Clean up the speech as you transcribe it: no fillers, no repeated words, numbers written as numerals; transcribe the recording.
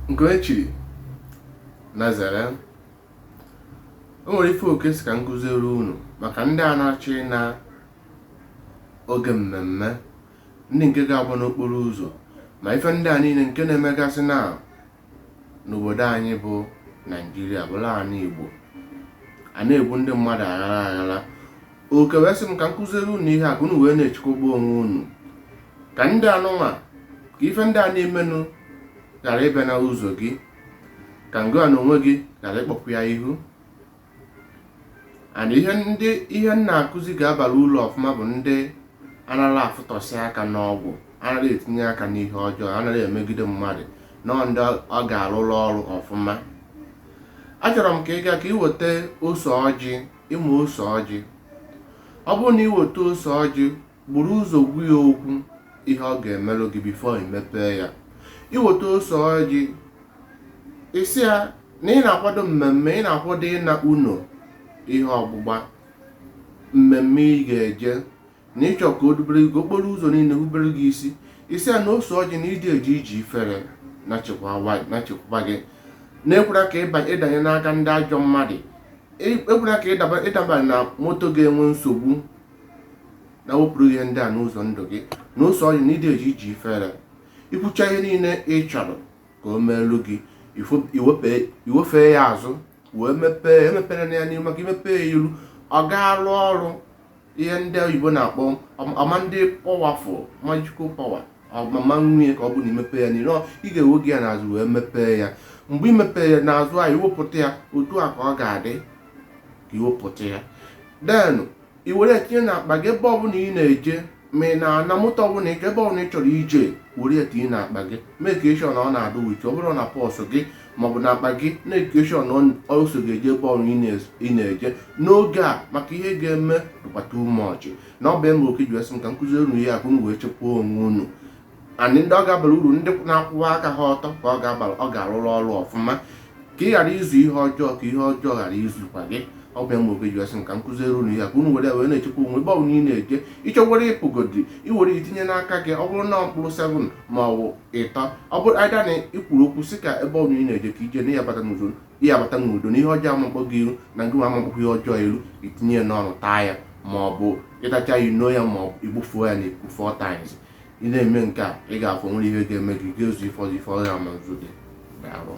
Nke onye chiri na zere. O nwere ife oke sị ka m kụziere unu maka ndị a na-achọ ịna oge mmemme, ndị nke ga-agba n'okporo ụzọ, ma ife ndị a niile nke na-emegasị na n'obodo anyị bụ Naijiria, bụla ala Igbo, a na-egbu ndị mmadụ aghara aghara. Oke wee sị m ka m kụziere unu ihe a ka unu wee na-echekwaba onwe unu, ka ndị anụnwa, ka ife ndị a na-emenụ ghara ịbịa na ụzọ gị, ka ngụa na onwe gị ghara ịkpọpụ ya ihu. And ihe ndị ihe m na-akụzi ga-abara uru ọfụma bụ ndị anaghị afụtọsị aka n'ọgwụ, anaghị etinye aka n'ihe ọjọọ, anaghị emegide mmadụ, nọọ ndị ọ ga-arụrụ ọrụ ọfụma. Achọrọ m ka ị gaa ka ị weta ose ọjị, ịmụ ose ọjị. Ọ bụrụ na ị weta ose ọjị, buru ụzọ gwa ya okwu ihe ọ ga-emerụ gị before i mepee ya. Iweta ose ọjị, ị sị ya na ị na-akwado mmemme, ị na-akwado ịna uno ihe ọgbụgba mmemme ị ga-eje, na ịchọ ka o dubere gị okporo ụzọ niile, hubere gị isi. Ị sị ya na ose ọjị na ịdị eje ije ifere na chekwaba gị, na-ekwera ka ịdanye n'aka ndị ajọ mmadụ, ekwera ka ịdaba na moto ga-enwe nsogbu, na wepụrụ ihe ndị a n'ụzọ ndụ gị, na ose ọjị na ịdị eje ije ifere. Ikwucha ihe niile ị chọrọ ka o meelu gị, iwefee ya azụ wee mepee. Emepere na ya n'ihu, maka imepee ya ilu, ọ ga-arụ ọrụ ihe ndị oyibo na-akpọ ọma ndị powerful magical power ọmama nwunye. Ka ọ bụ na imepe ya n'ihu, ị ga-ewe gị ya n'azụ wee mepee ya. Mgbe i mepee ya n'azụ ahụ, iwepụta ya otu a ka ọ ga-adị ka iwepụta ya. Then i were tinye n'akpa gị ebe ọbụla ị na-eje, ma ị na-ana moto ọbụla ị chọrọ, ebe ọbụla ị chọrọ ije, were ya tinye n'akpa gị. Mee ka ensure na ọ na-adụ with, ọ bụrụ na purse gị maọbụ n'akpa gị, na-eke sure na ọ so ga-eje ebe ọbụla ị na-eje n'oge a, maka ihe ga-eme dịkwa too much. Na ọ bụ eme oke ji wesị m ka m kụziere unu ihe a ka unu wee chekwaa onwe unu. And ndị ọ ga-abara uru, ndị na-akwụwa aka ha ọtọ ka ọ ga-abara, ọ ga-arụrụ ọrụ ọfụma, ka ị ghara izu ihe ọjọọ, ka ihe ọjọọ ghara izukwa gị. Ọ bụ eme oke ji wesị m ka m kụziere unu ihe a ka unu were ya wee na-echekwa onwe ebe ọbụla ị na-eje. Ịchọkwara ịpụgodi, iwere itinye n'aka gị, ọ bụrụ na mkpụrụ 7 ma ọ bụ 3, ọ bụrụ aida na ikwuru okwu sị ka ebe ọbụla ị na-eje ka ije na ya bata n'udo, ihe abata n'udo, na ihe ọjọọ amakpọ gị iru, na gị nwa amakpọkwa ihe ọjọọ iru, itinye ya n'ọnụ taa ya, ma ọ bụ ịtacha ya ino ya, ma ọ bụ igbufuo ya n'ikuku four times. Ị na-eme nke a, ị ga-afụ nwere ihe ga-eme gị, ga-ezu ife ọzọ, ife ọzọ ama nzu gị. Daalụ.